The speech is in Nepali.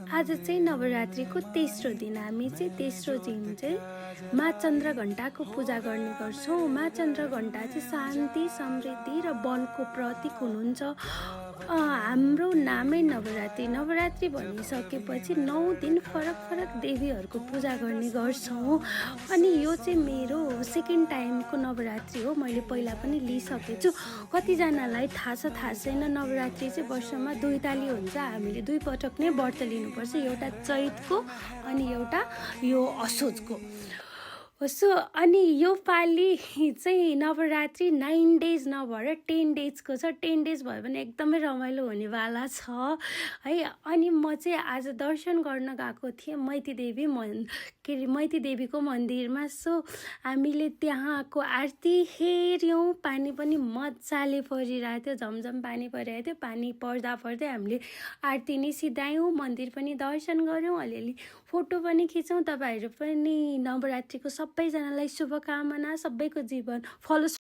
आज चाहिँ नवरात्रिको तेस्रो दिन। हामी चाहिँ तेस्रो दिन चाहिँ माँ चन्द्रघण्टाको पूजा गर्ने गर्छौँ। माँ चन्द्रघण्टा चाहिँ शान्ति, समृद्धि र बलको प्रतीक हुनुहुन्छ। हाम्रो नामै नवरात्रि। नवरात्रि भनिसकेपछि 9 दिन फरक फरक देवीहरूको पूजा गर्ने गर्छौँ। अनि यो चाहिँ मेरो सेकेन्ड टाइमको नवरात्रि हो। मैले पहिला पनि लिइसकेको छु। कतिजनालाई थाहा छ थाहा छैन, नवरात्रि चाहिँ वर्षमा 2 ताली हुन्छ। हामीले 2 पटक नै व्रत लिनुपर्छ, एउटा चैतको अनि एउटा यो असोजको। सो अनि यो पालि चाहिँ नवरात्रि 9 डेज नभएर 10 डेजको छ। 10 डेज भयो भने एकदमै रमाइलो हुनेवाला छ है। अनि म चाहिँ आज दर्शन गर्न गएको थिएँ मैती देवीको मन्दिरमा। सो हामीले त्यहाँको आरती हेऱ्यौँ। पानी पनि मजाले परिरहेको थियो, झमझम पानी परिरहेको थियो। पानी पर्दा पर्दै हामीले आरती नै सिधायौँ, मन्दिर पनि दर्शन गऱ्यौँ, अलिअलि फोटो पनि खिचौँ। तपाईँहरू पनि नवरात्रिको सबैजनालाई शुभकामना, सबैको जीवन फलोस्।